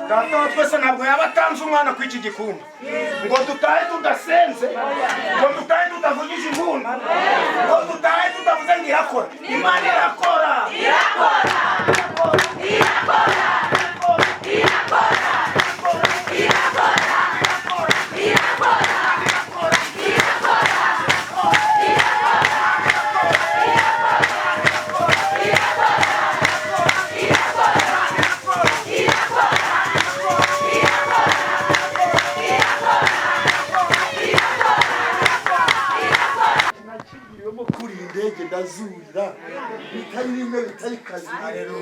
Data wa twese ntabwo yaba atanze umwana ku iki gikumba ngo dutahe tudasenze, ngo dutahe tutavugije impundu, ngo dutahe tutavuze ngo irakora. Imana irakora, irakora, irakora, irakora, irakora, irakora, irakora. Nakibwiriwemo kuri indege ndazurira, bitari rimwe, bitari kabiri.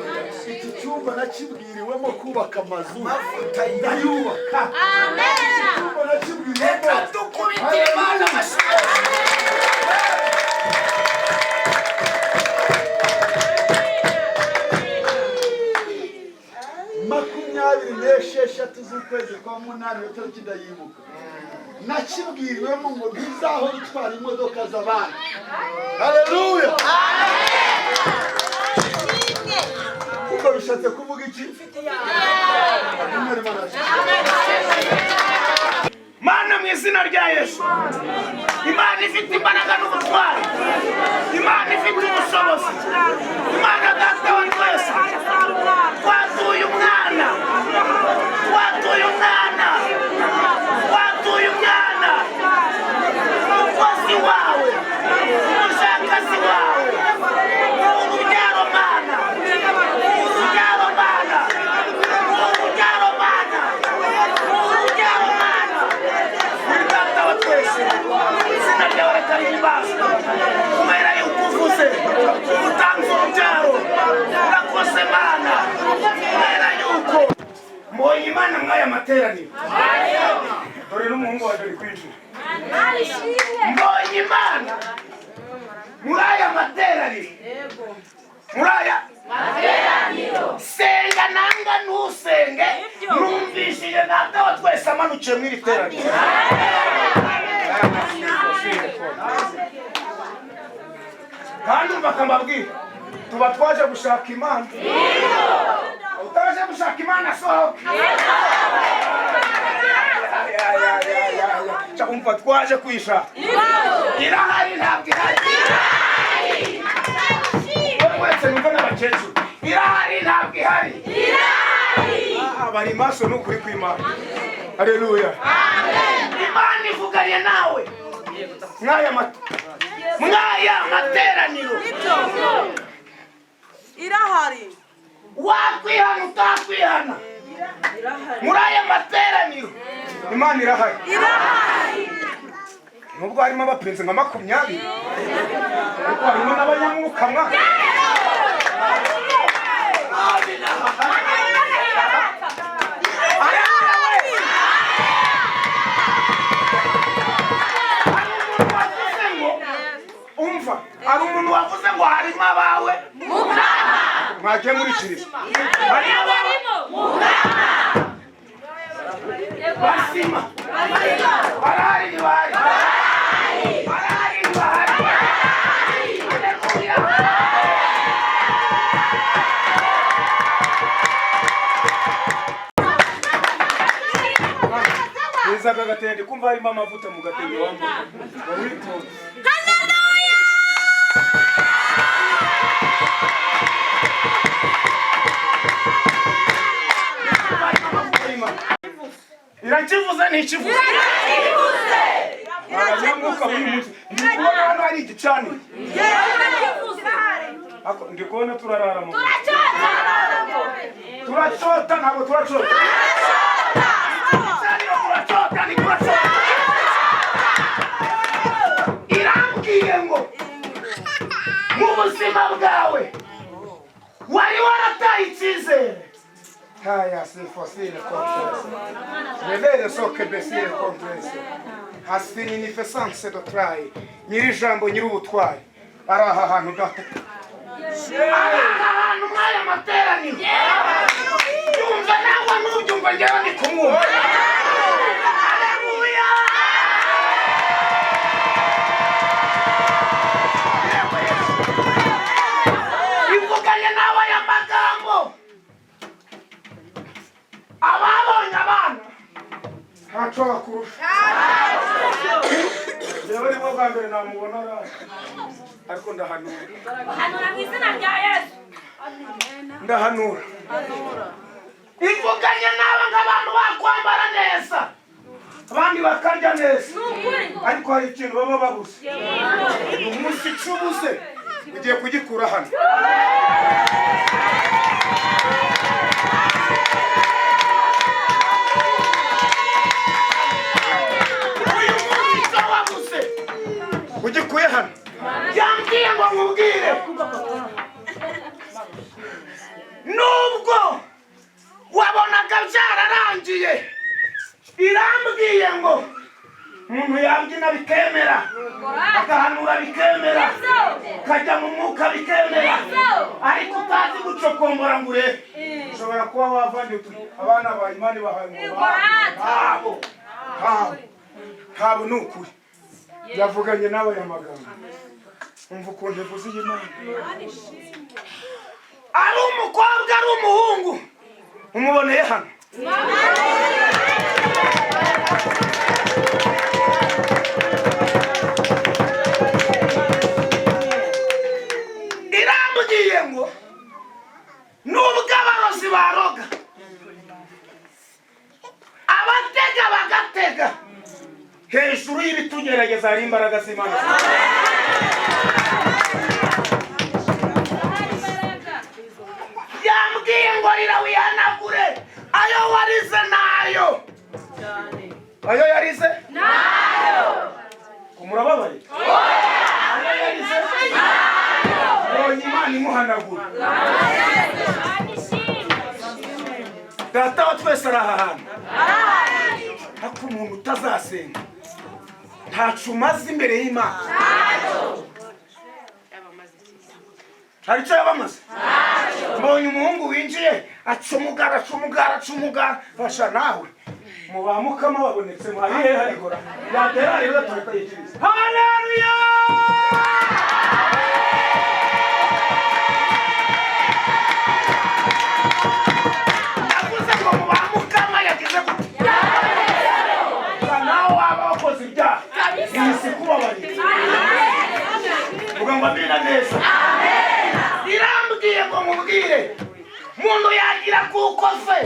Iki cyumba nakibwiriwemo kubaka amazu, ndayubaka. Iki cyumba nakibwiriwemo. Reka dukubitire Imana amashyi. 26 z'ukwezi kwa munani, iyo tariki ndayibuka. Nakibwiriwemo ngo ntizahora itwara imodoka z'abandi. Haleluya! Kuko bishatse kuvuga iki? Imana, Imana. Mana, mu izina rya Yesu, Imana ifite imbaraga n'ubutwari, Imana ifite ubushobozi, Imana Data wa twese, twatuye umwana, twatuye umwana, twatuye umwana, umukozi wawe, umushakazi wawe, urubyaro Mana, urubyaro Mana, urubyaro Mana, urubyaro Mana. Uri Data wa twese, izina ryawe reka rihimbazwe kubera yuko uvuze utanze urubyaro. Urakoze Mana, kubera yuko mbonye Imana mw'aya materaniro. Dore n'umuhungu waje ari kwinjira. Mbonye Imana muri aya materaniro, muri aya. Senga nanga ntusenge, numvishije Data wa twese amanukiye muri iri teraniro. Kandi umva akambabwira, tuba twaje gushaka Imana. Utaje gushaka Imana asohoke. Umva, twaje kuyishaka, irahari ntabwo ihari? Wowe wese numva n'abakecuru, irahari ntabwo ihari? Ah, bari maso ni ukuri kw'Imana. Haleluya! Imana ivuganye nawe mw'aya materaniro. Irahari. Wakwihana utakwihana, muri aya materaniro Imana irahari. Irahari. Nubwo harimo abapenzi nka 20, ariko harimo n'abanyamwuka mwa. Haleluya we! Hari umuntu wavuze ngo, umva, hari umuntu wavuze ngo harimo abawe mwagiye muri kiriya, harimo abawe basima. Barahari ntibahari? Barahari ntibahari? Haleluya! Neza aka gatenge, kumva harimo amavuta mu gatenge wambaye, witonze. Harimo amavuta y'Imana. Irakivuze ntikivuze? Abanyamwuka b'uyu munsi, ndi kubona hano hari igicaniro. Ako, ndi kubona turarara mu turacota, ntabwo turacota igicaniro, turacota ni turacota. Irambwiye ngo mu buzima bwawe wari warataye icyizere. Haya si fosile conference. Revere soke besile conference. Hasini ni fesanse do try. Nyiri ijambo, nyiri ubutwari. Ari aha hantu data. Ari aha hantu mw'aya materaniro. Yumva nawe nubyumva, njyewe ndi kumwumva. Haleluya! Yewe Yesu. Ivuganye nawe aya magambo. Ntaco bakurusha. Jewe nibwo bwa mbere namubona araje, ariko ndahanura. Hanura mu izina rya Yesu. Ndahanura, ivuganye nawe ngo abantu bakwambara neza, abandi bakarya neza, Ni ukuri. ariko hari ikintu baba babuze. Umunsi icyo ubuze ugiye kugikura hano. Uyu munsi icyo wabuze ugikuye hano. Yambwiye ngo nkubwire, nubwo wabonaga byararangiye, irambwiye ngo umuntu yabyina bikemera, agahanura bikemera, kajya mu mwuka bikemera, ariko utazi gucokombora ngo urebe, ushobora kuba wavanye uti abana ba Imana bahaye ngo ntabo, ntabo, ntabo. Ni ukuri yavuganye nawe aya magambo. Umva ukuntu ivuze iyi Mana: ari umukobwa, ari umuhungu, umuboneye hano. Irambwiye ngo nubwo abarozi baroga, abatega bagatega, hejuru y'ibitugerageza hari imbaraga z'Imana. Yambwiye ngo rira wihanagure ayo warize nayo, ayo yarize nayo. Murababaye? Ayo yarize mbonye Imana imuhanagura. Data wa twese ari aha hantu, ariko umuntu utazasenga ntacu umaze imbere y'Imana. Hari icyo yaba amaze. Mbonye umuhungu winjiye aca umugara, aca umugara, aca umugara. Fasha nawe mu ba mukama babonetse mwari hehe? Harigora yatera rero tureka yikiriza. Haleluya! Ndavuze ngo mu ba mukama yagize gute? Nawe waba wakoze ibyaha, iyi si kubabarira. Vuga ngo amina neza. Irambwiye ngo mubwire muntu yagira kuko se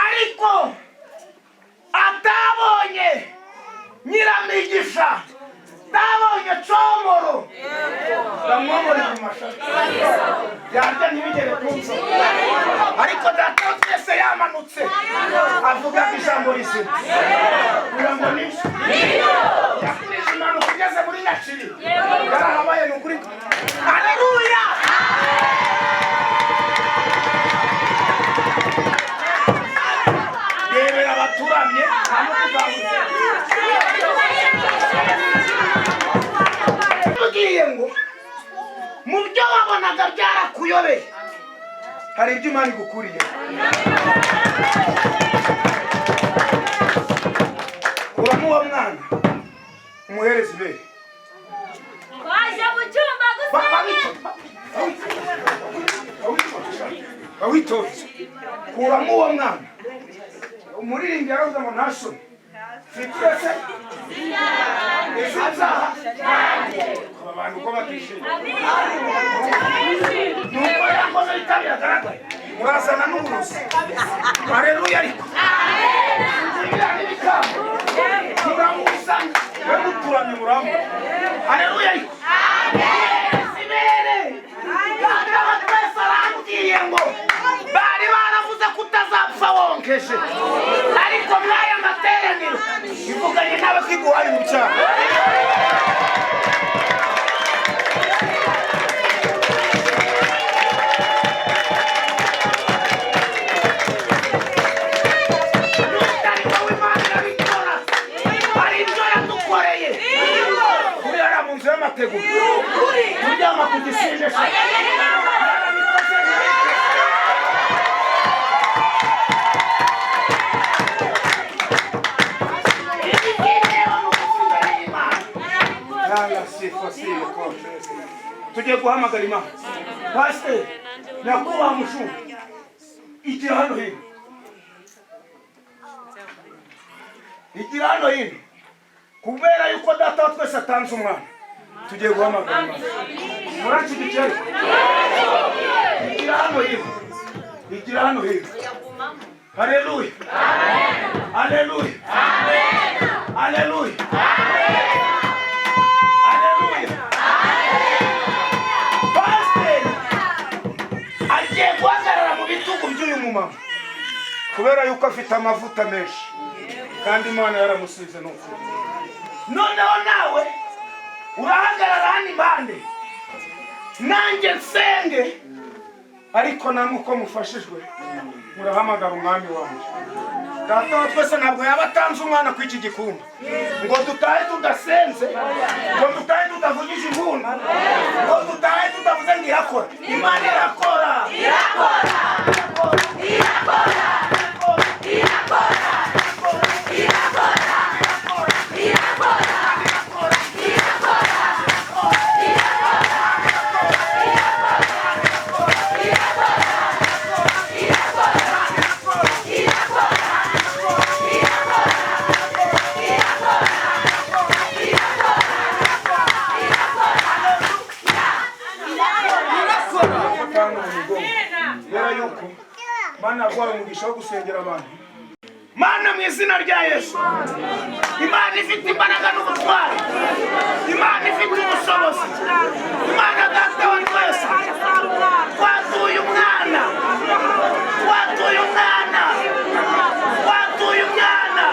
ariko atabonye nyiramigisha, atabonye comoro, ndamwomora mu mashati yarya ntibigere ku nzu, ariko Data wa twese yamanutse avuga ijambo rizima kugira ngo nibyo yakurije impanuka ugeze muri Nyakiri yarahabaye. Ni ukuri, aleluya! Rebera abaturamye, nta no kuzabuze. Mbwiye ngo mu byo wabonaga byarakuyobeye, hari ibyo Imana igukuriye. Kuramo uwo mwana, umuhereza ibere. Twaje mu cyumba gusenga. Bawitonze, kuramo uwo mwana. Umuririmbyi yaravuze ngo ntasome siturese izibyaha. Aba bantu uko batishimye nuko yakoze bitabira agaragaye, murazana n'uburozi. Aleluya! Ariko biriya n'ibikamba muramuzana, we muturamye muramu. Aleluya! Ariko ibere, Data wa twese arambwiye ngo bari baravuze ko utazapfa wonkeje, ariko mw'aya materaniro ivuganye nawe ko iguhaye urubyaro. N'utari wowe, Imana irabikora. Hari ibyo yadukoreye kuri hariya mu nzu y'amategura, kuryama ku gisindisho. Yarabikoze. Ibi ngibi rero ni ugusimbura y'Imana. Yaya, sifa sifa. Tugiye guhamagara Imana. Pasiteri, nyakubahwa mushumba, igira hano hino. Igira hano hino, kubera yuko Data wa twese atanze umwana, tugiye guhamagara Imana. Muranshyigikiye? Ariko igira hano hino, igira hano hino. Haleluya, haleluya, haleluya, haleluya! Pasiteri agiye guhagarara mu bitugu by'uyu mumama, kubera yuko afite amavuta menshi kandi Imana yaramusize. Ni ukuri. Noneho nawe urahagarara hano impande, nanjye nsenge, ariko namwe uko mufashijwe murahamagara Umwami wanjye. Data wa twese ntabwo yaba atanze umwana ku iki gikumba ngo dutahe tudasenze, ngo dutahe tutavugije impundu, ngo dutahe tutavuze ngo irakora. Imana irakora, irakora, irakora, irakora, irakora, irakora, irakora. Kandi mu migongo, kubera yuko Mana yaguhaye umugisha wo gusengera abantu. Mana, mu izina rya Yesu, Imana ifite imbaraga n'ubutwari, Imana ifite ubushobozi, Imana Data wa twese, twatuye umwana, twatuye umwana, twatuye umwana,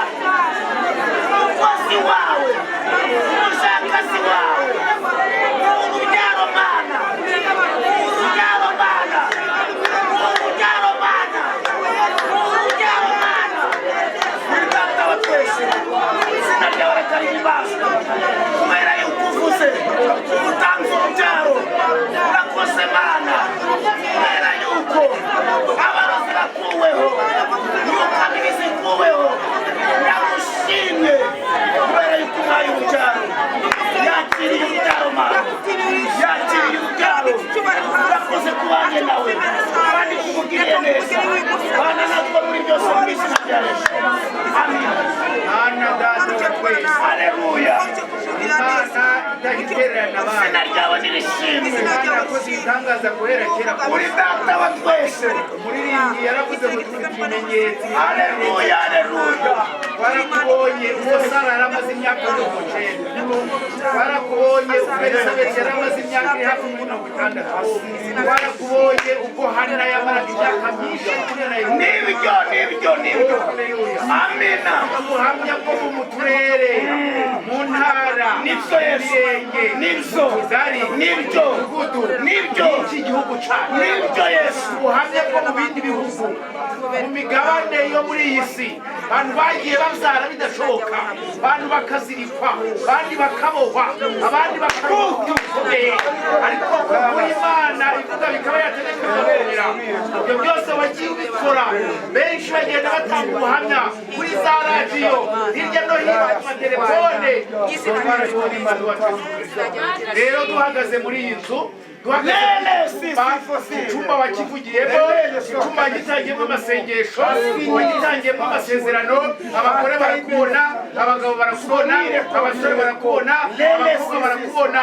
umukozi wawe, umushakazi wawe, urubyaro Mana, urubyaro Mana, urubyaro Mana, urubyaro Mana. Uri Data wa twese, izina ryawe reka rihimbazwe, kubera yuko uvuze utanze urubyaro. Urakoze Mana, kubera yuko abarozi bakuweho, imyuka mibi zikuweho. Ndagushimye kubera yuko umpaye urubyaro. Yakiriye urubyaro Mana, yakiriye urubyaro. Urakoze kubanye nawe kandi kumugiriye neza. Bana natwe muri byose, mu izina rya Yesu, amina. Mana Data wa twese, Haleluya! Imana idahitererana Izina abana, ryawe nirishimwe. Imana yakoze ibitangaza guhera kera. Uri Data wa twese. Umuririmbyi yaravuze ngo turi ikimenyetso. Haleluya, haleluya! Twarakubonye ubwo Sara yari amaze imyaka 90. Twarakubonye ubwo Elizabeth yari amaze imyaka iri hafi muri 60. Twarakubonye ubwo Hana yamaraga imyaka myinshi ari kumwe na Yohana. Nibyo, nibyo, nibyo, amina. Ubuhamya bwo mu turere, mu ntara, Nibyo Yesu. mirenge, Nibyo. tugari, Nibyo. midugudu Nibyo. y'iki gihugu cyacu, Nibyo Yesu. ubuhamya bwo mu bindi bihugu, mu migabane yo muri iyi si, abantu bagiye babyara bidashoboka, abantu bakazirikwa, abandi bakabohwa, abandi bakaruhuka bikomeye, ariko kuko Imana ivuga bikaba, yategeka bigakomera. Ibyo byose wagiye ubikora, benshi bagenda batanga ubuhamya kuri za radiyo, hirya no hino ku matelefone. Rero duhagaze muri iyi nzu, duhagaze icyumba wakivugiyemo, icyumba wagitangiyemo amasengesho, wagitangiyemo amasezerano. Abagore barakubona, abagabo barakubona, abasore barakubona, abakobwa barakubona.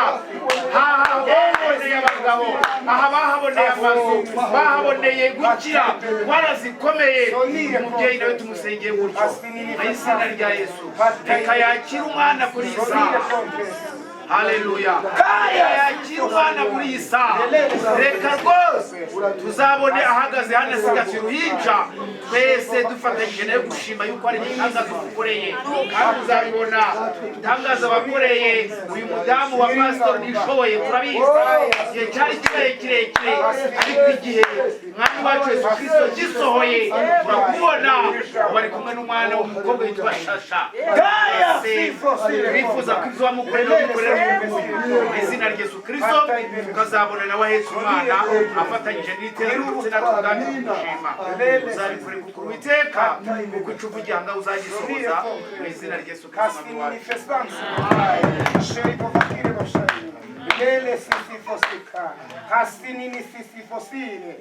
Aha bahaboneye abagabo, aha bahaboneye amazu, bahaboneye gukira indwara zikomeye. Umubyeyi nawe tumusengeye gutyo mu izina rya Yesu. Reka yakire umwana kuri iyi saha. Haleluya! Yakira umwana muri iyi saha. Reka rwose tuzabone ahagaze hano asigaye uruhinja, twese dufatanyije nawe gushima yuko ari igitangaza ukoreye, kandi uzabibona igitangaza wakoreye uyu mudamu wa pasitori ntishoboye. Turabizi, igihe cyari kibaye kirekire, ariko igihe Mwami wacu Yesu Kirisito gisohoye, turakubona bari kumwe n'umwana w'umukobwa witwa Shasha. Twifuza ko ibyo wamukorera ubikorera mu izina rya Yesu Kirisito, tukazabona nawe ahetse umwana afatanyije n'iterambere, ndetse natwe ubwacu tugushima. Uzabikore kuko Uwiteka, kuko icyo uvugiye aha ngaha uzagisohoza, mu izina rya Yesu Kirisito Umwami wacu. Lele sisi fosika hasinini sisi fosile.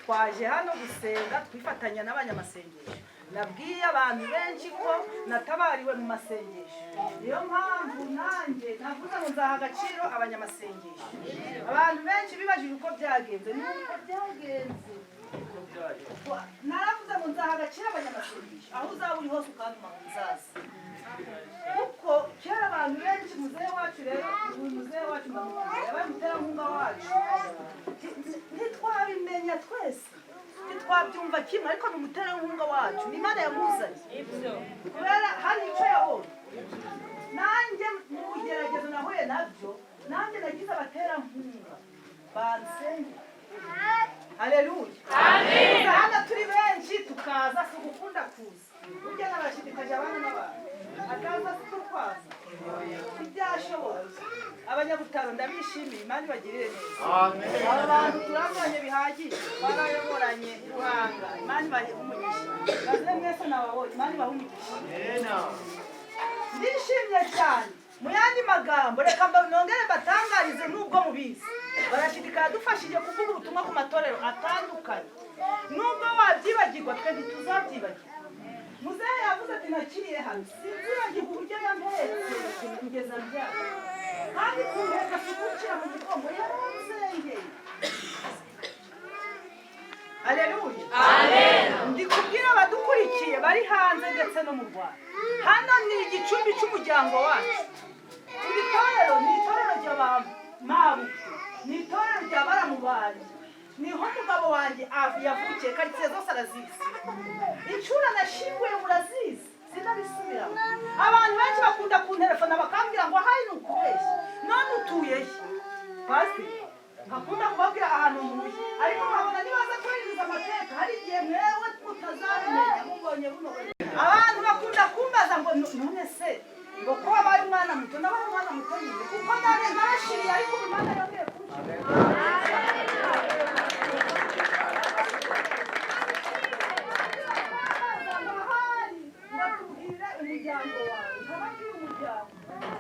Twaje hano gusenga twifatanya n'abanyamasengesho. Nabwiye abantu benshi ko natabariwe mu masengesho. Niyo mpamvu nanjye navuze ngo nzaha agaciro abanyamasengesho. Abantu benshi bibajije uko byagenze, ni uko byagenze. Naravuze ngo nzaha agaciro abanyamasengesho, aho uzaba uri hose ukantuma ngo nzaza. Kuko kera abantu benshi, muzehe wacu rero, uyu muzehe wacu ndamukunda, yabaye umuterankunga wacu. Ntitwabimenya twese, ntitwabyumva kimwe, ariko ni umuterankunga wacu, ni Imana yamuzanye kubera hari icyo yabonye. Nanjye mu bigeragezo nahuye nabyo, nanjye nagize abaterankunga bansengera. Haleluya! Hano turi benshi tukaza, si ugukunda kuza. Burya n'abashidikaje abana n'abantu akaza si turwaza ntibyashobora. Abanyabutaro ndabishimiye, Imana ibagirire neza. Aba bantu turavanye bihagije, twarayoboranye Ruhanga. Imana ibahe umugisha. Baze mwese nababonye, Imana ibahe umugisha. Ndishimye cyane. Mu yandi magambo, reka nongere mbatangarize, nubwo mubizi, Barashidika yadufashije kuvuga ubutumwa ku matorero atandukanye. Nubwo wabyibagirwa, twe ntituzabyibagirwa. Muzehe yavuze ati: "Nakiriye hano, sinzibagirwa uburyo yampetse kugeza mbyara." Kandi kumpeka si kunshyira mu mugongo, yaransengeye. Aleluya! Ndi kubwira abadukurikiye bari hanze ndetse no mu Rwanda, hano ni igicumbi cy'umuryango wacu. Iri torero ni itorero rya ba mabukwe, ni itorero rya baramu banjye, niho umugabo wanjye yavukiye. Karitsiye zose arazizi, inshuro nashyinguye murazizi, sinabisubiramo. Abantu benshi bakunda kunterefona bakambwira ngo ahari ni ukubeshya, none utuye he pasiteri? Nkakunda kubabwira ahantu ntuye, ariko nkabona nibaza kubahiriza amateka, hari igihe mwewe mutazabimenya mubonye buno. Abantu bakunda kumbaza ngo: "None se ngo ko wabaye umwana muto?" Nabaye umwana muto nyine kuko narashiriye, ariko ubu Imana yongeye kunshira. Ahari batubwira umuryango wawe, nkababwira umuryango,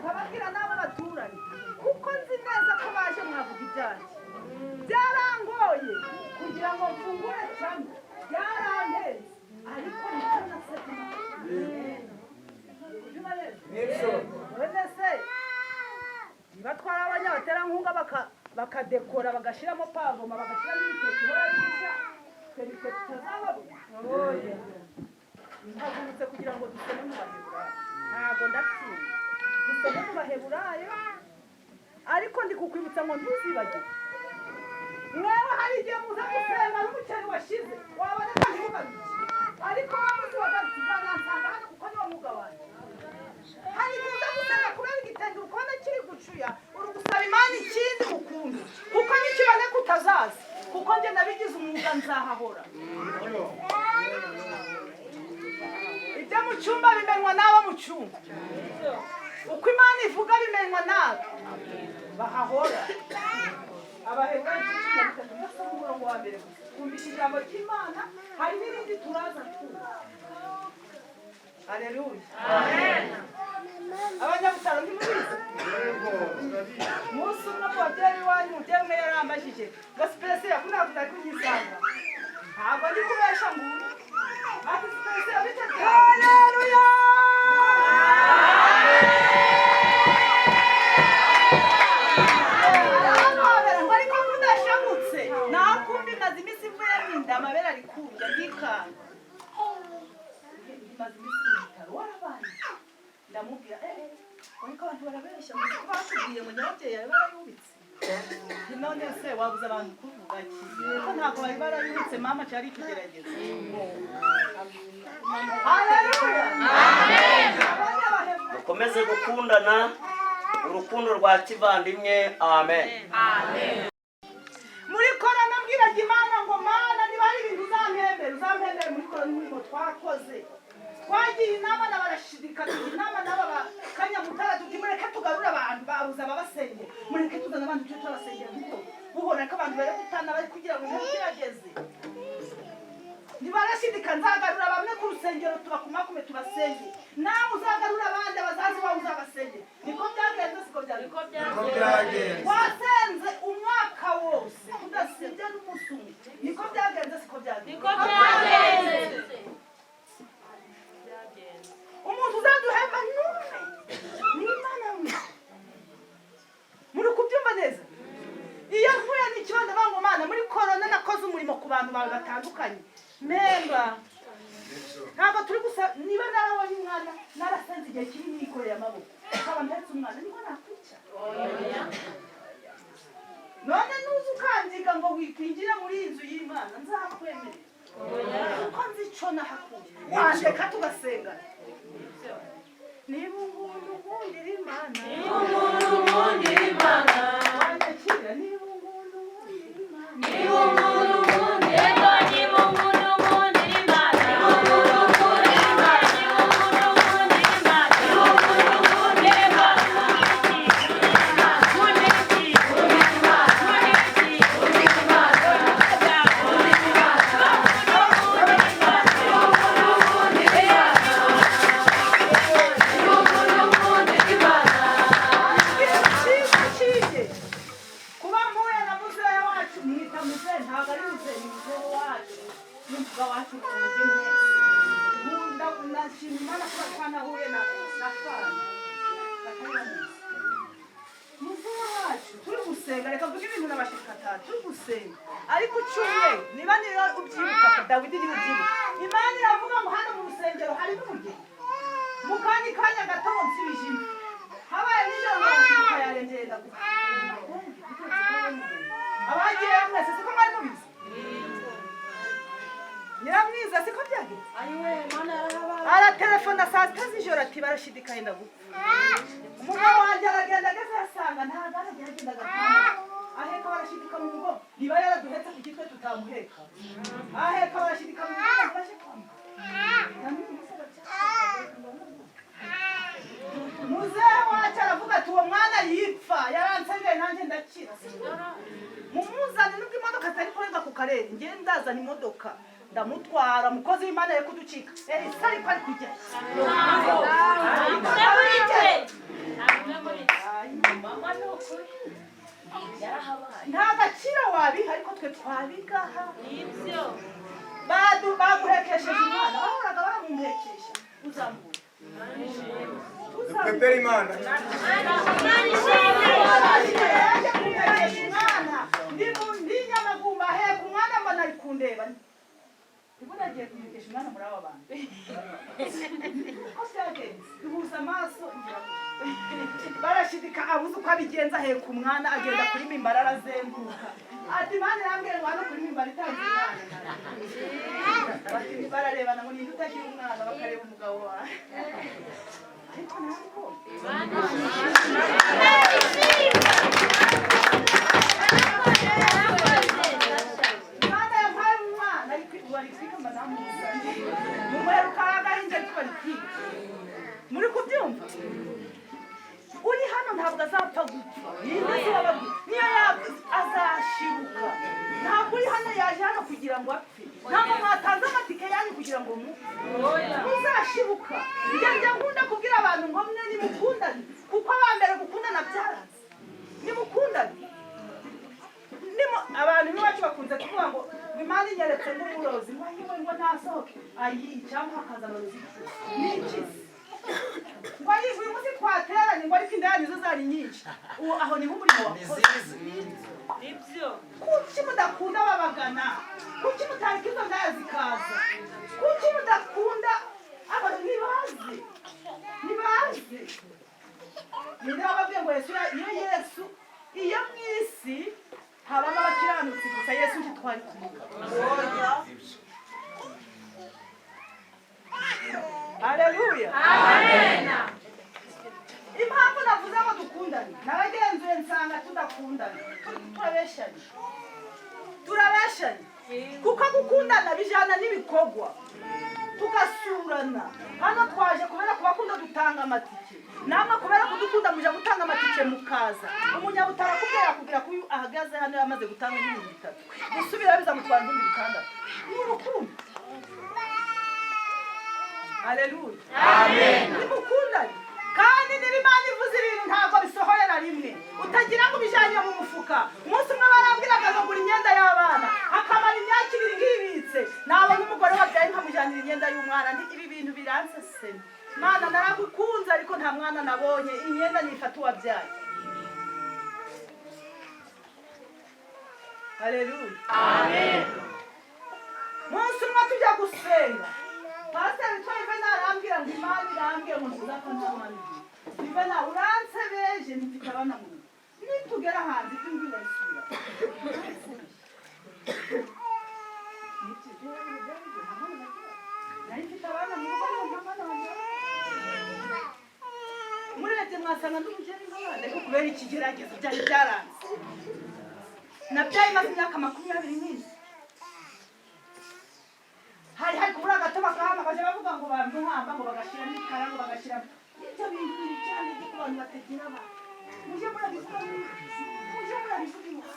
nkababwira n'abo baturanye, kuko nzi neza ko baje mwavuga ibyanjye. Byarangoye kugira ngo mfungure cyane, byarampenze, ariko nicyo nasabye Imana. None se niba twari abanyabaterankunga bakadekora, bagashyiramo pavoma, bagashyiramo ibitoki ihora bishya, twe nitwe tutazababona? Mpagurutse kugira ngo dusome mu Baheburayo. Ntabwo ndatsinda, dusome mu Baheburayo, ariko ndi kukwibutsa ngo ntuzibagire. Mwewe hari igihe muza gusenga n'umuceri washize waboneka ntimugaruke, ariko wa munsi wagarutse uzanansanga hano, kuko niwo mwuga wanjye. Hari igihe uza gusenga kubera igitenge uri kubona kiri gucuya, uri gusaba Imana ikindi ukuntu, kuko nikiboneka utazaza, kuko njye nabigize umwuga, nzahahora. Ibyo mu cyumba bimenywa n'abo mu cyumba, uko Imana ivuga bimenywa n'abo bahahora. Abaheburayo 13, ndasoma umurongo wa mbere gusa. Twumvishe ijambo ry'Imana, hari n'irindi turaza twumva. Aleluya! Abanyabutaro ntimubizi? Umunsi umwe mu babyeyi iwanyu, umubyeyi umwe yarambajije ngo: "Sipesiya ko ntabwo utari kunyisanga?" Ntabwo ndi kubesha ngo ati: "Sipesiya, bite byawe?" Haleluya! Arampobera ngo: "Ariko ko udashamutse?" Nakumbi maze iminsi mvuyemo inda, amabere ari kurya, ndikanga, maze iminsi mu bitaro, warabaye. Ndamubwira: "Eh, ariko abantu barabeshya ngo ko batubwiye ngo nyababyeyi yari barayubitse." Nti: "None se wabuze abantu kuvuga ki?" Kuko ntabwo bari barayubitse mama, cyari ikigeragezo. Haleluya! Dukomeze gukundana urukundo rwa kivandimwe. Amen. Muri korona mbwiraga Imana ngo: "Mana, niba hari ibintu uzampembera, uzampembere muri korona." Umurimo twakoze, twagiye inama na Barashidika, tujya inama n'aba bakanyamutara, tuti: "Mureke tugarure abantu babuze ababasengera, mureke tuzane abantu tujye turabasengera buhoro buhoro." Ariko abantu bari gutana, bari kugira ngo inkuru kirageze. Ntibarashidika, nzagarura bamwe ku rusengero, tubakumakume tubasengere, nawe uzagarura abandi, abazazi bawe uzabasengere. Niko byagenze, siko byagenze? Wasenze umwaka wose udasibye n'umunsi umwe. Niko byagenze, siko byagenze? Niko byagenze. Ntabwo turi gusa. Niba narabonye umwana, narasenze igihe kinini nikoreye amaboko, nkaba mpetse umwana, niho nakwica. None nuza ukanziga ngo wikwinjira muri iyi nzu y'Imana, nzakwemerera kuko nzi ico nahakuye. Wandeka tugasengana. Niba umuntu ukundira Imana, Niba umuntu ukundira Imana, wandakira. Niba umuntu ukundira Imana, niba umuntu ukundira, yego, niba umuntu ukundira Imana, niba umuntu ukundira Imana, niba umuntu ukundira Imana, niba umuntu ukundira Imana, ukundira iki? Ukundira Imana, ukundira iki? Ukundira Imana, ukundira Imana, ukundira Imana, niba umuntu ukundira Imana, niba umuntu ukundira Imana. Ikintu cyiza kije kuba mpuye na muzehe wacu, mwita muzehe, ntabwo ari muzehe, ni muzehe wacu, n'umvuga wacu twumve mwese. Nkunda, nashima Imana kuba twanahuye na Fana batari bamuzi. Muzehe wacu turi gusenga, reka mvuge ibintu n'abashikatanu, turi gusenga ariko ucumye, niba niyo ubyibuka, Dawidi, niba ubyibuka, Imana iravuga ngo hano mu rusengero harimo umugeni. Mu kandi kanya gato ngo nsubije, habaye nijoro, ngo abasirikare yarengeye, ndaguha abagiye mwese, siko mwari mubizi? Nyiramwiza, siko byagenze? Aratelefona saa 6 z'ijoro ati: "Barashidikaye, ndagupfa." Umugabo wanjye aragenda, ageze asanga ntabwo aragenda, agenda agataha aheka barashidika mu mugongo. Niba yaraduhetse ku gitwe tutamuheka, aheka barashidika mu mugongo, baje kwa muganga. Muzehe wacu aravuga ati: "Uwo mwana yipfa yaransengeye, nanjye ndakira. Mumuzane, nubwo imodoka atari kurenga ku karere, njye ndazana imodoka ndamutwara." Mukozi w'Imana ye kuducika, Elisa, ariko ari kujya. Umwe muri twe, umwe muri twe, mama, ni ukuri yarahabaye. Nta gaciro wabiha, ariko twe twabigaha. Nibyo. Baguhekesheje umwana, bahoraga bamuhekesha, uzamura. Dupepere Imana. Imana ishimwe. Yaje kumuhekesha umwana, ndi nyamagumba, aheka umwana, mbona ari kundeba. Nibwo nagiye kumuhekesha umwana muri aba bantu, uko byagenze duhuza amaso, ngira ngo barashidika, abuze uko abigenza, aheka umwana, agenda kuri mimbara, arazenguruka, ati: "Imana irambwiye ngo hano kuri mimbara itanze umwana." Bati bararebana ngo: "Ninde utagira umwana?" Bakareba umugabo wawe, ariko ntabwo. Imana ishimwe. Imana yampaye umwana, ariko ubu ari kwiga, mba namuzanye mumuheruka ari agahinja, ariko bari kwiga. Muri kubyumva? Uri hano ntabwo azapfa gupfa. Ninde se wababwiye? Niyo yapfa azashibuka. Ntabwo uri hano yaje hano kugira ngo apfe. Ntabwo mwatanze amatike yanyu kugira ngo mupfe, muzashibuka. Njya nkunda kubwira abantu ngo mwe nimukundane, kuko abambere gukundana byaranze. Nimukundane. Abantu b'iwacu bakunze kuvuga ngo Imana inyeretse ngo umurozi ngo ayiwe ngo nasohoke ayi, cyangwa hakaza abarozi n'iki, ngo ayi, uyu munsi twateranye, ngo ariko indaya nizo zari nyinshi. Uwo aho niho umurimo wakoze. Nibyo. Kuki mudakunda babagana? Kuki mutareka izo ndaya zikaza? Kuki mudakunda abantu? Ntibazi, ntibazi. Ninde wababwiye ngo Yesu iyo Yesu, iyo mu isi habamo abakiranutsi gusa, Yesu ntitwari kumugabo? Haleluya! Impamvu navuze ngo dukundane, naragenzuye nsanga tudakundana, turabeshanye, turabeshanye, kuko gukundana bijyana n'ibikorwa, tugasurana. Hano twaje kubera kubakunda, dutanga amatike. Namwe kubera kudukunda muja gutanga amatike, mukaza. Umunyabutara akubwira, akubwira ko uyu ahagaze hano yamaze gutanga 3000, gusubira bizamutwara 6000. Ni urukundo. Haleluya! Nimukundane. Kandi niba Imana ivuze ibintu, ntabwo bisohorera rimwe. Utagira ngo ubijyanye mu mufuka. Umunsi umwe barambwiraga ngo gura imyenda y'abana, akamara imyaka 2 ngibitse, nabona umugore wabyaye nkamujyanira imyenda y'umwana. Nti ibi bintu biranseseme. Mana, naragukunze, ariko nta mwana nabonye. Imyenda nifata uwabyaye. Haleluya! Umunsi umwe tujya gusenga, pasiteri Mwasanga ndi umugeni nk'abandi, ariko kubera ikigeragezo byari byaranze. Nabyaye maze imyaka 24. Hari kubura gato bakahamagaje, bavuga ngo bamuhamba, ngo bagashyiramo ikara, ngo bagashyiramo ibyo bintu biri cyane byo ku bantu batagira abana. Mujye murabivuga, mujye murabivuga iwawe.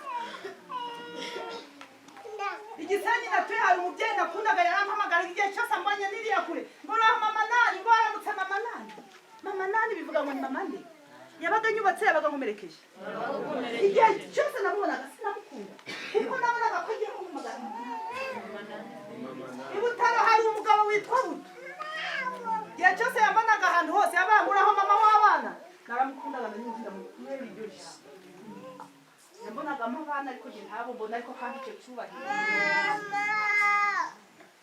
Igisenyi natuye, hari umubyeyi nakundaga, yarampamagara igihe cyose ambonye niriya kure, ngo uraho mama nani, ngo waramutse mama nani. Mama nani bivuga ngo ni mama nde? Yabaga anyubatse, yabaga nkomerekeje. Igihe cyose namubonaga sinamukunda, kuko nabonaga ko agiye kumpamagara mama nani. I Butaro hari umugabo witwa Buto. Igihe cyose yambonaga ahantu hose yabanguraho mama w'abana. Naramukundaga, ndanyumvira mu kubera iryo jambo yambonagamo abana, ariko njye ntabo mbona, ariko kandi icyo cyubahiro.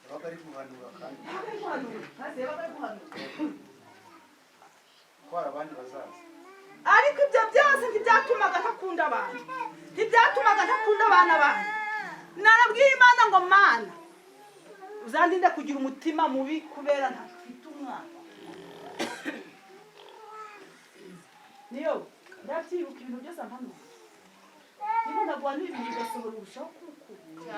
Yabaga ari guhanura kandi. Yabaga ari guhanura, maze yabaga ari guhanura Ko hari abandi bazaza. Ariko ibyo byose ntibyatumaga ntakunda abantu, ntibyatumaga ntakunda abana banjye. Narabwiye Imana ngo: "Mana, uzandinde kugira umutima mubi kubera ntafite umwana." Niyo ndabyibuka, ibintu byose ampanura, niba ndaguhanura ibintu bigasohora, urushaho kumukunda.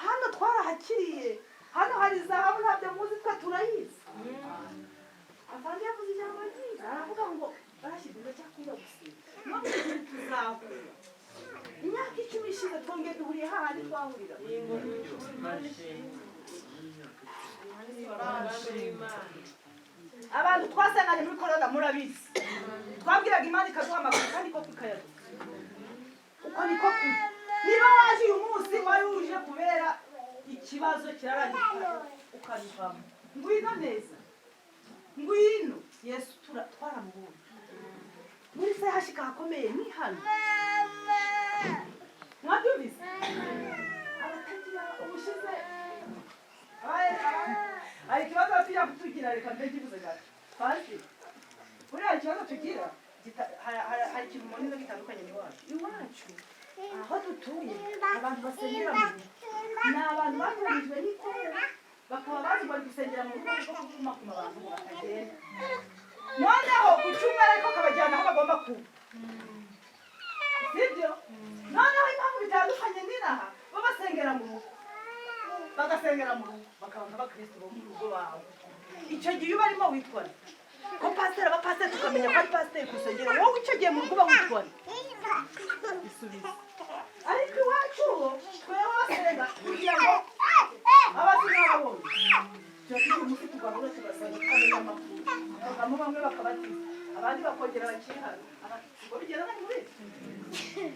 Hano twarahakiriye, hano hari zahabu, ntabyo muzi, twe turayizi. Avandi yavuze ijambo ryiza, aravuga ngo barashyize, ndacyakunda gusenga, no mu ijuru tuzahura. Imyaka 10 ishize twongeye duhuriye hahandi twahurira. Abantu twasanganye muri korona murabizi, twabwiraga Imana ikaduhamagara kandi koko ikayaduha. Uko niko kuri. Niba waje uyu munsi, wari uje kubera ikibazo kirarangira ukabivamo. Ngwino neza, ngwino. Yesu twaramubonye muri se hashika hakomeye, ni hano mwabyumvise. Abatagira ubushize hari ikibazo tujya kutugira, reka mbe nkibuze gato. Pasi buriya ikibazo tugira hari ikintu umuntu gitandukanye n'iwacu. Iwacu aho dutuye, abantu basengera mu rugo ni abantu batoranijwe n'itorero, bakaba bazi bari gusengera mu rugo rwo kukumakuma abantu ngo batagenda. Noneho ku cyumweru ariko kabajyana aho bagomba kuba, sibyo? Noneho impamvu bitandukanye n'inaha, bo basengera mu rugo, bagasengera mu rugo, bakaba nk'abakristo bo mu rugo bawe. Icyo gihe iyo barimo witwa nde? Ko pasiteri aba pasiteri, tukamenya ko ari pasiteri ku rusengero, wowe icyo gihe mu rugo uba witwa nde? Isubize. Ariko iwacu ho twewe basenga kugira ngo abazi n'ababonye, tuba tugira umunsi tugahura, tugasenga, tukamenya amakuru, hakavamo bamwe bakabatiza, abandi bakongera bakihana. Ngo bigenda bari muri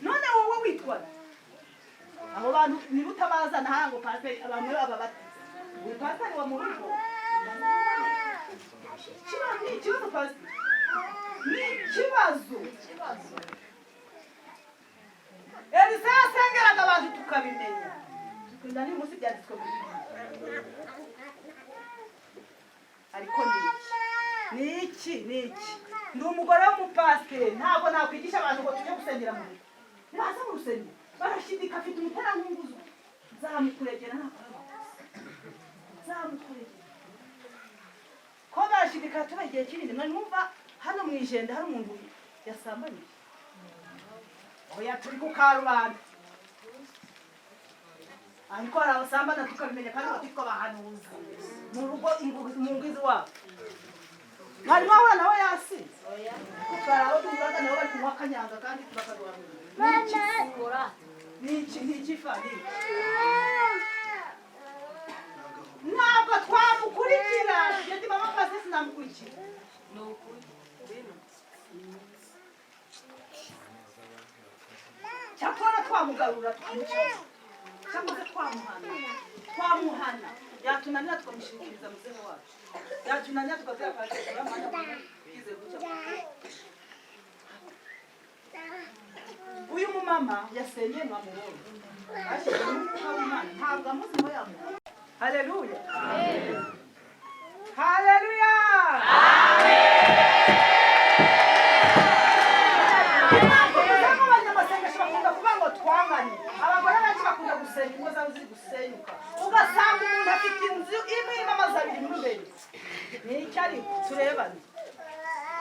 none wowe witwa nde? Abo bantu niba utabazana hano ngo pasiteri bamwe bababatiza, uri pasiteri wa mu rugo. Ikibazo ni ikibazo, pasiteri, ni ikibazo. Elisa yasengeraga abantu tukabimenya, tukunda n'uyu munsi byanditswe muri Bibiliya. Ariko ni iki, ni iki, ni iki? Ndi umugore w'umupasiteri, ntabwo nakwigisha abantu ngo tujye gusengera mu rugo. Nibaza mu rusengero barashidika, afite umuterankunguzo, nzamukuregera nakora amakosa, nzamukuregera ko barashidika. Tuba igihe kinini, mwari mwumva hano mu Ijenda hari umuntu yasambanyije? Oya, turi ku karubanda, ariko hari abasambana tukabimenya kandi bakitwa abahanuzi mu rugo, mu ngo iwabo. Mwari mwahura nawe yasinze? Kuko hari abo duhuraga nabo bari kunywa akanyanga kandi bakaduhanura. Ni iki? Ni iki fa? Ni iki? Ntabwo twamukurikira. Njye ndi mama pasi, sinamukurikira. Cyakora twamugarura, tukamucaza, cyangwa se twamuhana, twamuhana, yatunanira tukamushikiriza muzehe wacu, yatunanira tukabwira pasiteri turamwanya yize gutya. Uyu mumama yasenyeye, mwamubonye, bashyizemo umwuka w'Imana, ntabwo amuzi ngo yamubonye. Haleluya, haleluya! Impamvu abanyamasengesho bakunda kuvuga ngo twangane, abagore benshi bakunda gusenga ingo zabo ziri gusenyuka, ugasanga umuntu afite inzu imwe irimo amazu abiri muri mbere. Ni iki? Ariko turebane.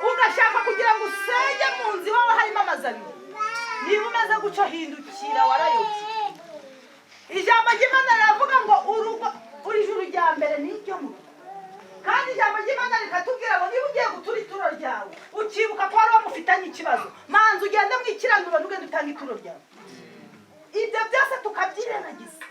Ugashaka kugira ngo usenge mu nzu iwawe harimo amazu abiri. Niba umeze gutyo, hindukira, warayobye. Ijambo ry'Imana riravuga ngo urugo uri juru rya mbere ni iryo mu rugo. Kandi ijambo ry'Imana rikatubwira ngo niba ugiye gutura ituro ryawe, ukibuka ko hari uwo mufitanye ikibazo, manza ugende mu ikiraniro, ugende utange ituro ryawe. Ibyo byose tukabyirengagiza.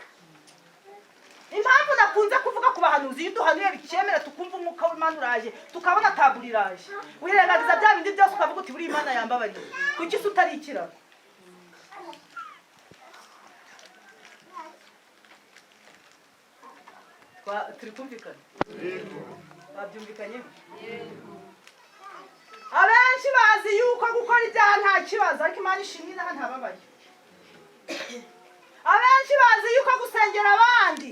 Impamvu nakunze kuvuga ku bahanuzi, iyo uduhanuye bikemera, tukumva umwuka w'Imana uraje, tukabona tabura iraje, wirengagiza bya bindi byose, ukavuga uti: "Buriya Imana yambabariye." Kuki se utari ikiraro? Turi kumvikana? Babyumvikanyeho? Abenshi bazi yuko gukora ibyaha nta kibazo, ariko Imana ishimwe, inaha ntababaye. Abenshi bazi yuko gusengera abandi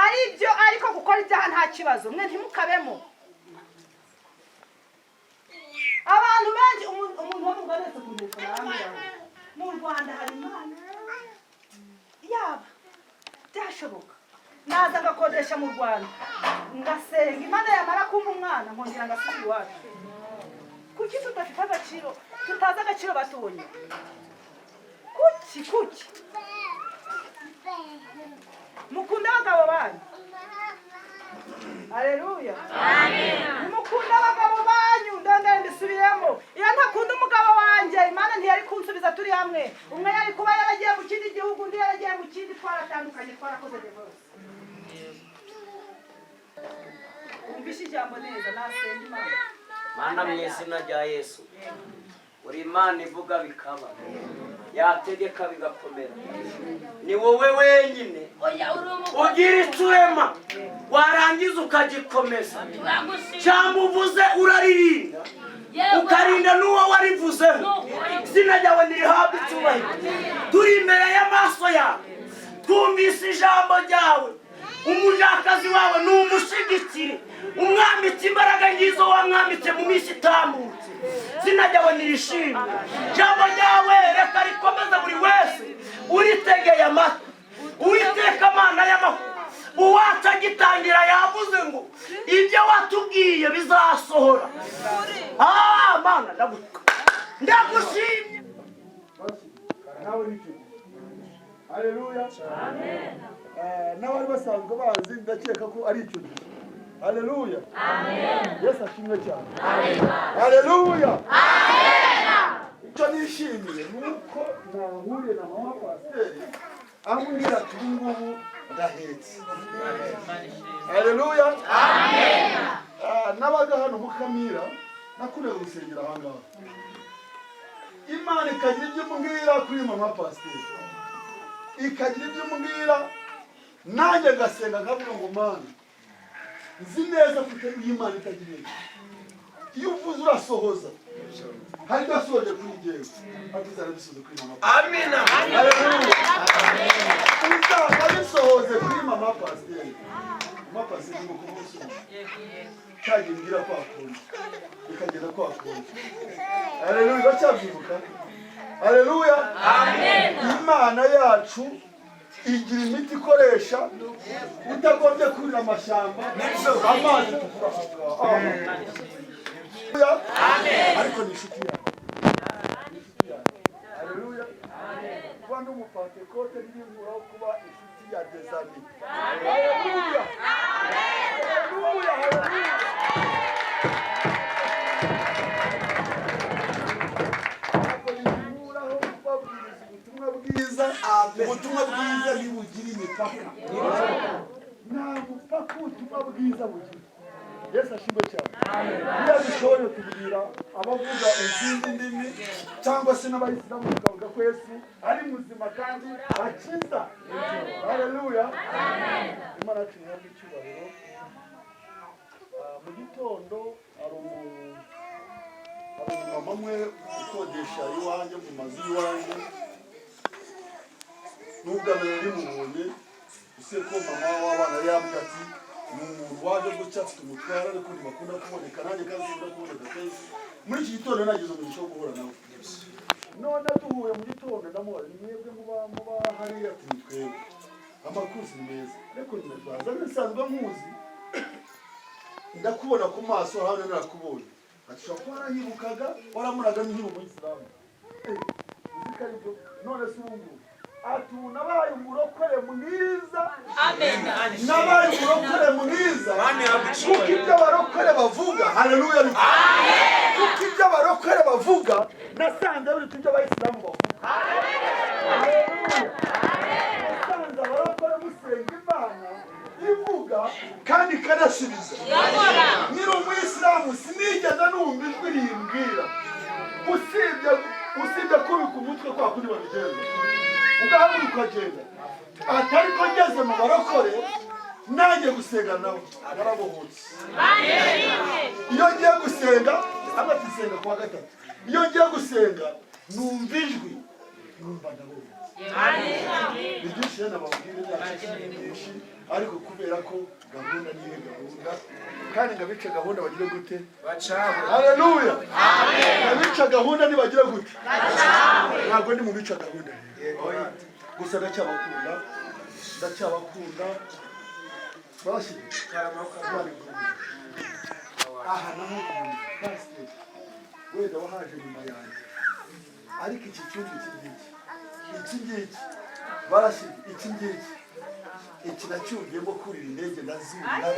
ari byo, ariko gukora ibyaha nta kibazo. Mwe ntimukabemo. Abantu benshi, umuntu wo mu Rwanda wese kuntelefona arambwira ngo mu Rwanda hari Imana, yaba byashoboka naza ngakodesha mu Rwanda, ngasenga Imana, yamara kumpa umwana nkongera ngasubira iwacu. Kuki tudafite agaciro, tutazi agaciro batubonye? Kuki? Kuki mukunda abagabo banyu? Aleluya! Nimukunda abagabo banyu. Ndongera mbisubiremo: iyo ntakunda umugabo wanjye, Imana ntiyari kunsubiza turi hamwe. Umwe yari kuba yaragiye mu kindi gihugu, undi yaragiye mu kindi, twaratandukanye, twarakoze divorce. Wumvishe ijambo neza, nasenga Imana. Mana, mu izina rya Yesu, uri Imana ivuga bikaba, yategeka bigakomera. Ni wowe wenyine Oya, uri umugore. ugira icyo urema, warangiza ukagikomeza. Turagushima. Cyangwa uvuze uraririnda, ukarinda n'uwo warivuzeho. Izina ryawe ntirihabwe icyubahiro. Turi imbere y'amaso yawe, twumvise ijambo ryawe. Umujakazi wawe ni umushyigikire, umwambitse imbaraga ngizo wamwambitse mu minsi itambutse. Izina ryawe nirishimwe. Ijambo ryawe reka rikomeze buri wese uritegeye amatwi. Uwiteka Mana y'amahoro, uwacu agitangira yavuze ngo ibyo watubwiye bizasohora. Ah, Mana, ndagushimye. Nawe nicyo gihe, haleluya. N'abari basanzwe bazi, ndakeka ko ari icyo gihe. Haleluya! Yesu ashimwe cyane. Haleluya! Icyo nishimiye ni uko nahuriye na mama pasiteri, ambwira ati: "Ubu ngubu ndahetse." Haleluya! Nabaga hano Mukamira, nakundaga gusengera aha ngaha. Imana ikagira ibyo imbwira kuri mama pasiteri, ikagira ibyo imbwira, nanjye ngasenga nkavuga ngo: "Mana, nzi neza ko iyo Imana itagira intege, iyo uvuze urasohoza. Hari ibyo wasohoje kuri jyewe, ariko uzanabisohoze kuri mama." Amina. Uzanabisohoze kuri mama pasiteri. Mama pasiteri ni kumunsi umwe cyagiye mbwira kwa kundi, bikagenda kwa kundi. Haleluya! Uracyabyibuka? Haleluya! Imana yacu igira imiti ikoresha utagombye kurira amashyamba, amazi tukura aha ngaha. Ariko ni inshuti yawe, ni inshuti yawe. Haleluya! Kuba ndi umupantekote ntibinkuraho kuba inshuti ya Dezani. Haleluya, haleluya, haleluya! Ntabwo binkuraho kubabwiriza ubutumwa bwiza. Ubutumwa bwiza ntibugira imipaka, nta mupaka ubutumwa bwiza bugira. Yesu ashimwe cyane. Iyo bishoboye tubwira abavuga izindi ndimi cyangwa se n'abayisilamu, tukavuga ko Yesu ari muzima kandi akiza. Haleluya! Imana yacu ihabwe icyubahiro. Mu gitondo hari umumama umwe ukodesha iwanjye, mu mazu y'iwanjye. Nubwo mbere rimubonye, usibye ko mama w'abana yari yambwiye ati: "Ni umuntu waje gutya, afite umutware, ariko ntibakunda kuboneka." Nanjye kandi sinkunda kuboneka kenshi. Muri iki gitondo nagize umugisha wo guhura nawe. None duhuye mu gitondo, ndamubaza: "Ni mwebwe muba hariya?" Ati: "Ni twebwe." Amakuru si meza, ariko nyina twaza nsanzwe nkuzi, ndakubona ku maso hano, narakubonye. Ati ushobora kuba waranyibukaga, waramuraga nkiri umuyisilamu. Uzi ko aribyo? None se ubu ngubu? Ati ubu nabaye umurokore mwiza, nabaye umurokore mwiza, kuko ibyo abarokore bavuga, haleluya, kuko ibyo abarokore bavuga nasanze biruta ibyo abayisilamu bavuga. Haleluya. Nasanze abarokore musenga Imana ivuga kandi ikanasubiza. Nkiri umuyisilamu sinigeze numva ijwi rimbwira, usibye kubika umutwe kwa kundi babigenza, ugahaguruka ukagenda. Ati ariko ngeze mu barokore nanjye gusenga nabo narabohotse. Iyo ngiye gusenga, amati senga kuwa gatatu, iyo ngiye gusenga numva ijwi, numva ndabohotse. Ni byinshi rero nababwira, imyaka ni myinshi, ariko kubera ko gahunda niyo gahunda, kandi ngo abice gahunda bagire gute? Haleluya. Abica gahunda ntibagira gute? Ntabwo ndi mu bica gahunda rero, gusa ndacyabakunda, ndacyabakunda. Barashyira aha naho pasiteri wenda wahaje nyuma yanjye, ariko iki cyumba, iki ngiki, iki ngiki barashyira iki ngiki, iki nacyumviyemo kurira indege ndazurira.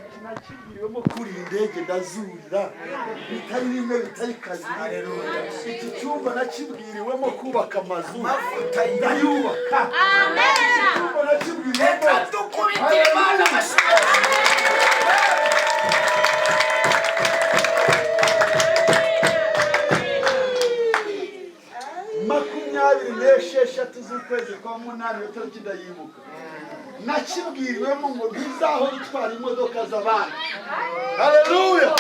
Iki nakibwiriwemo kurira indege ndazurira, bitari rimwe, bitari kabiri. Iki cyumba nakibwiriwemo kubaka amazu ndayubaka. Iki cyumba nakibwiriwemo. Dukubitire Imana amashyi. 26 z'ukwezi kwa munani, iyo tariki ndayibuka, nakibwiriwemo ngo ntizahora utwara imodoka z'abandi. Haleluya.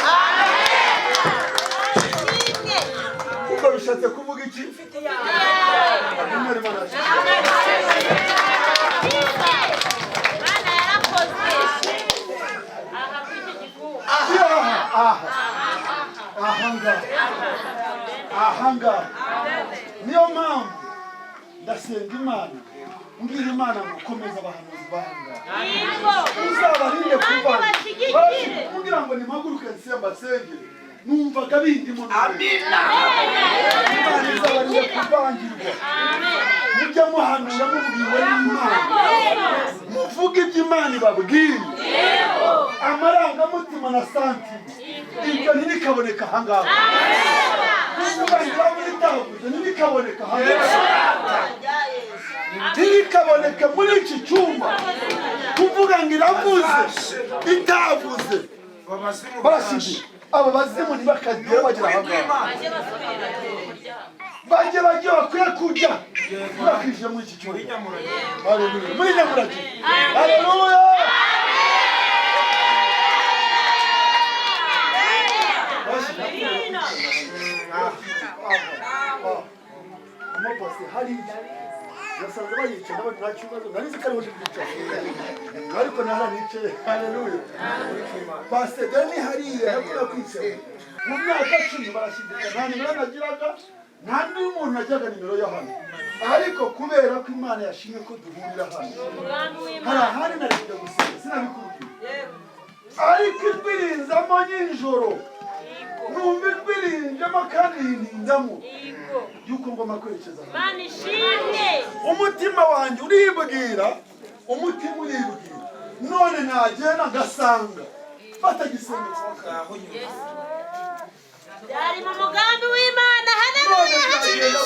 Kuko bishatse kuvuga iki? Imana Imana. Imana yarakoze aha kuri iki gikumba. Aha, aha ngaha, aha ngaha. Niyo mpamvu ndasenga Imana, mbwira Imana ngo komeza abahanuzi bahangaha, uzabarinde kuvanga. Kugira ngo nimpaguruke nse mbasengere, numvaga bindimo. Amina. Imana izabarinde kuvangirwa. Mujye muhanura mubwiwe n'Imana, muvuge ibyo Imana ibabwiye. Amarangamutima na sentiment, ibyo ntibikaboneka ahangaha. Kuvuga ngo itavuze ntibikaboneka ahangaha, ntibikaboneke muri iki cyumba. Kuvuga ngo iravuze itavuze, barashize abo bazimu ntibakagere bagera ahangaha. Bajye bajye bakwiye kujya bakije muri iki cyumba. Haleluya. Muri Nyamurage. Haleluya. Amapasi hariya nasanze bayicaye n'abandi, nta kibazo, nari nzi ko ariho ndi bwicaye, ariko nahara nicaye. Haleluya. Pasiteri ni hariya nakunda kwicara. Mu myaka 10 barashyidika, nta nimero nagiraga, nta n'umuntu najyaga nimero yo hano, ariko kubera ko Imana yashimye ko duhurira hano, hari ahandi nari kujya gusenga, sinabikubwiye, ariko ijwi rinzamo nijoro, numva ijwi rinjemo kandi rinindamo yuko ngomba kwerekeza hano. Imana ishimwe. Umutima wanjye uribwira, umutima uribwira, none nagenda ngasanga batagisenga kuwa kane. Byari mu mugambi w'Imana. None Haleluya. nagenda.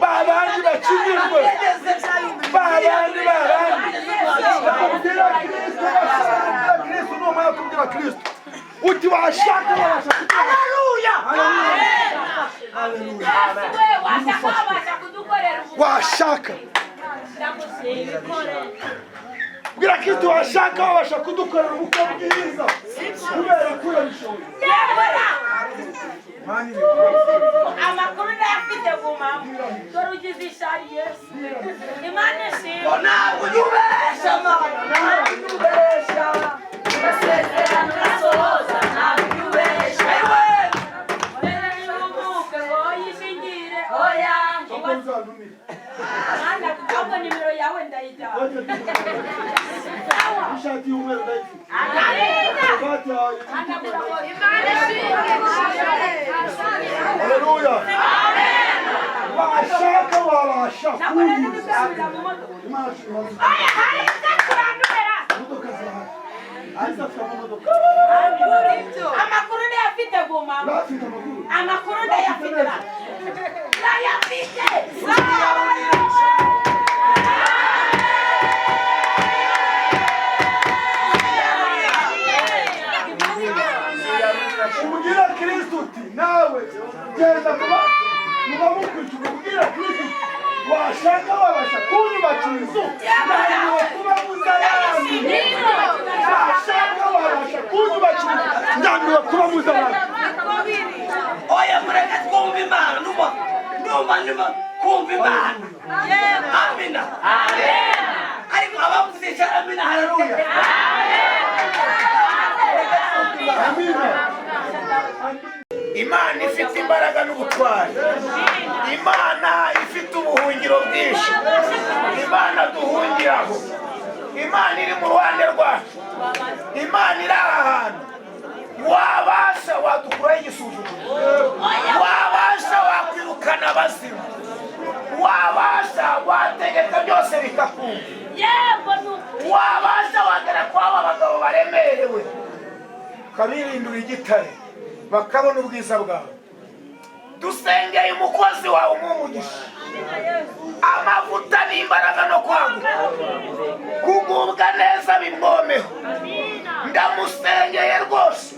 Babandi bakijijwe, babandi, babandi bakubwira Kristo, bashaka Kristo, numara kubwira Kristo uti washaka wabasha. Haleluya. Haleluya. We washaka wabasha kudukorera ubu. Washaka, bwira Kristo, washaka wabasha kudukorera ubukwe bwiza, kubera ko urabishoboye. Amakuru ndayafite, gumamo, dore ugize ishari. Yesu, Imana ishimwe. Ntabwo ujya ubesha, Mana, ntabwo ujya ubesha. Amasezerano urasohoza, ntabwo ujya ubesha. Ewe. Karuvati y'umweru ndayifite. Karuvati yawe. Haleluya. Washaka wabasha kunyuza. Imana ishimwe. Imodoka zirahari. Ariko afite amamodoka. Amakuru ndayafite guma. Urafite amakuru. Amakuru ndayafite. Ndayafite. Ubwira Kristo uti nawe genda kuba muba mukurikiye, ubwira Kristo uti washaka wabasha kunyubakira inzu, ndaniwe kuba muzayandi. Washaka wabasha kunyubakira inzu, ndaniwe kuba muzayandi. Oya, mureke twumve Imana. Numva numva numva kumva Imana. Amina. Ariko abavuze amina, haleluya. Amina. Imana ifite imbaraga n'ubutwari, Imana ifite ubuhungiro bwinshi, Imana duhungiraho, Imana iri mu ruhande rwacu, Imana iri aha hantu. Wabasha wadukuraho igisuzuguro, wabasha wakwirukana abazimu, wabasha wategeka byose bikakumva, wabasha wagera kwa aba bagabo baremerewe ukabirindura igitare bakabona ubwiza bwawe. Dusengeye umukozi wawe, umuha umugisha, amavuta n'imbaraga no kwaguka, kugubwa neza bimwomeho. Ndamusengeye rwose,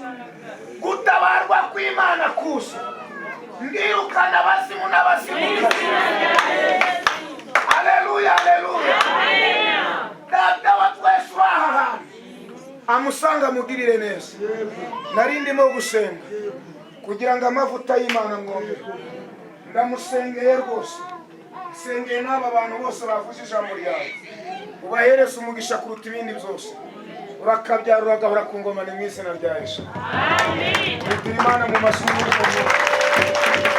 gutabarwa kw'Imana kuze. Ndirukana abazimu n'abazimukazi. Aleluya, aleluya. Data wa twese uri aha hantu amusanga amugirire neza. Nari ndimo gusenga kugira ngo amavuta y'Imana mwombe. Ndamusengeye rwose, nsengeye n'aba bantu bose bavuze ijambo ryawe, ubahereze umugisha kuruta ibindi byose. Urakabyara, uragahora ku ngoma. Ni mu izina rya Yesu. Kugira Imana mu mashuri.